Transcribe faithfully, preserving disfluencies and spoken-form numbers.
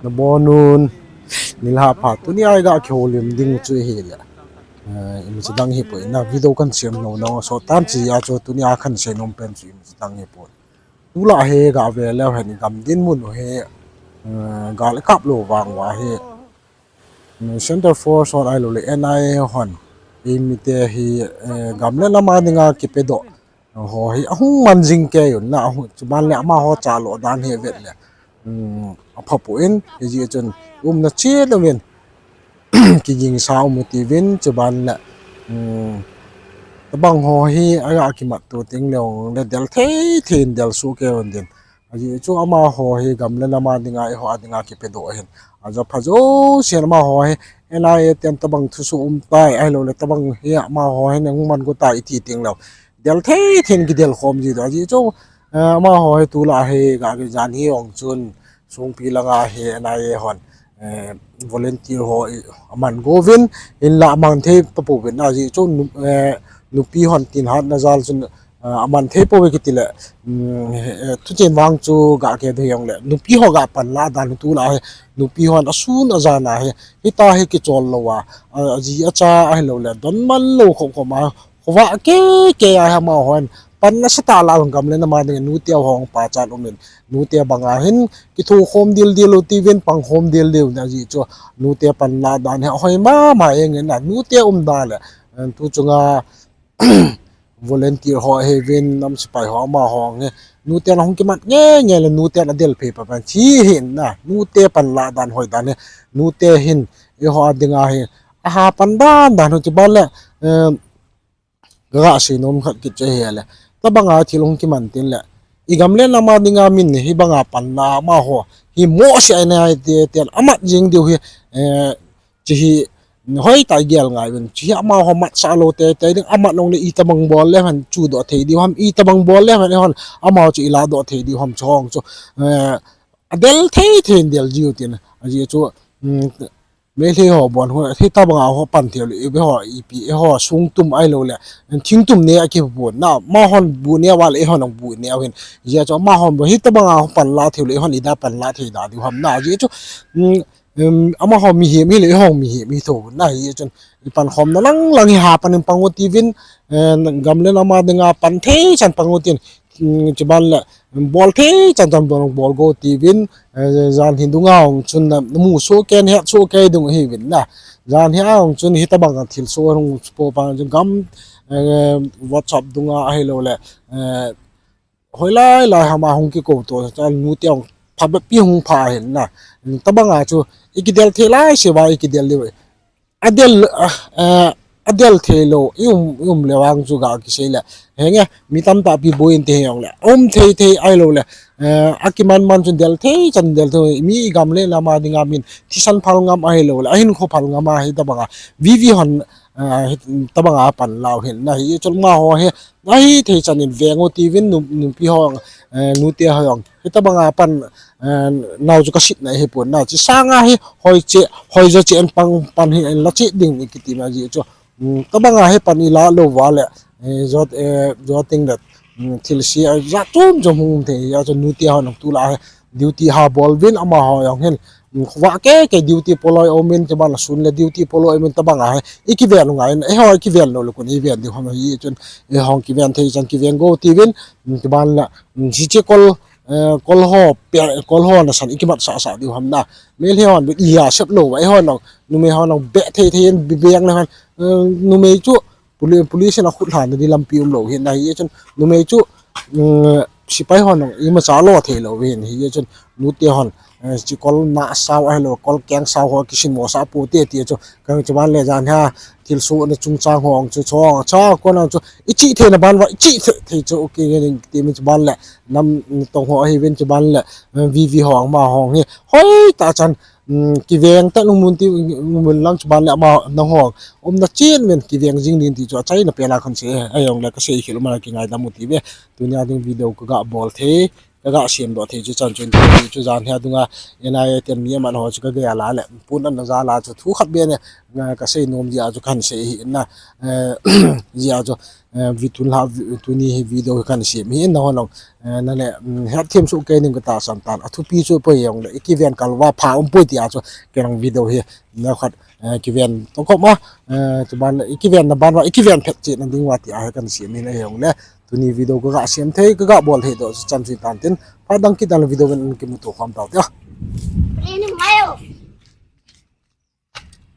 Nabonun, nilhah pha, tuni a iga kihoulim ding chu hile, eh, imacha dang hipoi na, video kan sem nom nom sot tan chia chu tuni a kan sei nom pen chu imacha dang hipoi. Tulai hi gave leu hen gam dinmun u hi, eh, gal kap lou vang uva hi, mm, Centre Force hon ahilou le N I A hon, eimite hi, eh, gam le nam a dinga kipedoh ho hi ahung man jing kei un na, ahung, chuban le amaho chalo dan hi vet le, um, apha poi, hijeh chun umna chet uvin, kigingsa um u tivin, chuban le, um, tabang ho hi aga kimat tu teng le, le del thei thei in del soh kei un tin. Ajeh chu amaho hi gam le nam a dinga, eiho a dinga kipedoh ahin. Aja pha jousen amaho hi N I A ten tabang thusoh um tai, ahilou le tabang hi amaho hin ahung man go tai iti teng leu, del thei thei in kidel khom ji diu. Ajeh chu, eh, amaho hi tulai hi ga kijan hi ong chun, Songpi langa hi N I A hon, eh, volunteer ho i, aman go uvin, hinla amang thei tapouvin, ajeh chu nu-, eh, nupi hon tin hatna jal chun, eh, aman thei pouve kiti le, um, eh, thuchen vang chu ga kidei ong le, nupi ho ga panla dan hi tulai hi, nupi hon asun ajan a hi, hita hi kichol lou a, a, aji acha ahilou le, donman lou khom khom a, khovah kei kei a hi amahon, pan nasatah lah a gam le nam a ding, nute ho hung pachat um in, nute banga hin, kithokhom dildil u tivin, pangkhom dildil u na ajeh chu, nute panla dan hi ahoi mama jeng in na, nute umda le, eh, tu chunga, volunteer ho ahiuvin, nam sepai ho amaho hi, nuten ahung kimat ngei ngei le, nuten adel phei pa pan chi hin na, nute panla dan hoi dan hi, nute hin, eiho a dinga hi, aha pan dan dan hu chuban le, eh, Kaga sei nom khat kit chu ahile, tabanga thil hung kiman tin le, igam le nam a dinga min hibanga panla amaho hi mohseh a nai te ten amat jing diu hi, eh, chu hi hoitah a igel ngai uvin, chu hi amaho matsah lou teitei ding, amat nung le itobang bol le hen chuhdoh thei diu ham, itobang bol le hen eihon amaho chu ilahdoh thei diu ham chu hung chu, eh, adel thei thei in del jiu tin, ajeh chu, um, Meitei ho bon ho, hitobanga ho pan thei le, ipi ho, ipi, eiho songtum ahilou le, thingtum ne a kibun na, amahon bu ne uva le, eihon bu ne u hin. Hijeh chu amahon bu, hitobanga ho panla thei le, eihon ida panla thei da diu ham na, hijeh chu, um, um, amaho mihem hile, eihon mihem hi thou na, hijeh chun, ipankhomna lang lang hi ha pan in pang u tivin, eh, gam le nam a dinga pan thei chan pang u tin, um, chuban le, bol thei chan chan bol, bol go tivin, eh, jan hi dunga hung chun na, namu soh kei, nahet soh kei ding ahiuvin na. Jan hi a hung chun hitobanga thilsoh hung po pa chu gam, eh, WhatsApp dunga ahilou le, eh, hoilai lai ham a hung kikou to, chan nute hung phabep pi hung pha hin na. Tabanga chu ikidel thei lai se uva ikidel diu. Adel, ah, eh, adel thei lou, i um, i um le vang chu ga kisei le. Henge, mi tamtah pi buin te hong le. Um thei thei ahilou le. Eh, akiman man chun del thei chan del thei, mi igam le nam a dinga min thisan phal ngam ahilou le, ahinkho phal ngam a hitobanga. VV hon, eh, hitobanga panla u hin na, hijeh chun amaho hi, ahithei chan in veng u tivin nu-, nupi ho, eh, nute ho jong. Hitobanga pan, eh, nau chu kasitna hipon na. Chi sanga hi hoi cheh, hoi jo cheh in pang pan hi in la cheh ding ni kiti na jeh chu. Um, tabanga hi pan ilah lou uva le, eh, jot, eh, jot ding le, um, thilse, eh, jat chom chom hung um thei, hijeh chun nute ho nung tulai hi duty ha bol uvin amaho jong hin, um, khovah kei kei duty poloi um in, chuban le sun le duty poloi um in tabanga hi, ikiven u ngai in, eiho ikiven lou le kon iven diu ham hijeh chun, eihon kiven thei chan kiven go tivin, um, chuban le, um, hiche kol, eh, kol ho, pe, kol ho nasan ikimat sah sah diu ham na. Meitei hon bit iya sep lou uva, eihon nung, numei hon nung be thei thei in be beng le hon, eh, numei chu, Poli-, police in akhut lhahna di lampi umlou hin na hijeh chun numei chu, um, sepai hon imacha lo thei lou hin hijeh chun nute hon, eh, chi kol na sao ahilou, kol keng sao ho kisin mo sa pu te ti chu kan chuban le jan ha thilsoh na chungchang ho ang chu chong cha kon ang chu ichi thei na ban uva ichi thei thei chu okay ni ti mi chuban le nam tong ho ahiuvin chuban le, eh, VV ho amaho hi hoitah chan um, kiveng tah in um un ti, um un lang chuban le ama nangho umna chen uvin kiveng jing ding ti chu achaina pena kan sei, ahijongle kasei khel um a kingaidam u ti ve. Tunia ding video kaga bol thei, kaga semdoh thei chu chan chu, chu jan hi adunga N I A ten mi aman ho chu kagei a la le pun an na jal a chu thu khat beh ne, kasei nom dia chu kahin sei hi na, jia chu, vi tun la, tuni hi video hi kahin sem hi na ho long, na le, het them soh kei ning katahsan tan, athupi chu poi jong le, ikiven kal uva pha um poi tia chu, kei long video hi, na khat, kiven toh koma, chuban le, ikiven na ban uva, ikiven phet cheh na ding uva tia hi kahin sem hi na jong le, tuni video kaga sem thei, kaga bol thei doh chu chan chu tan tin, phat dang kit a le video in kimuto khom tau tia.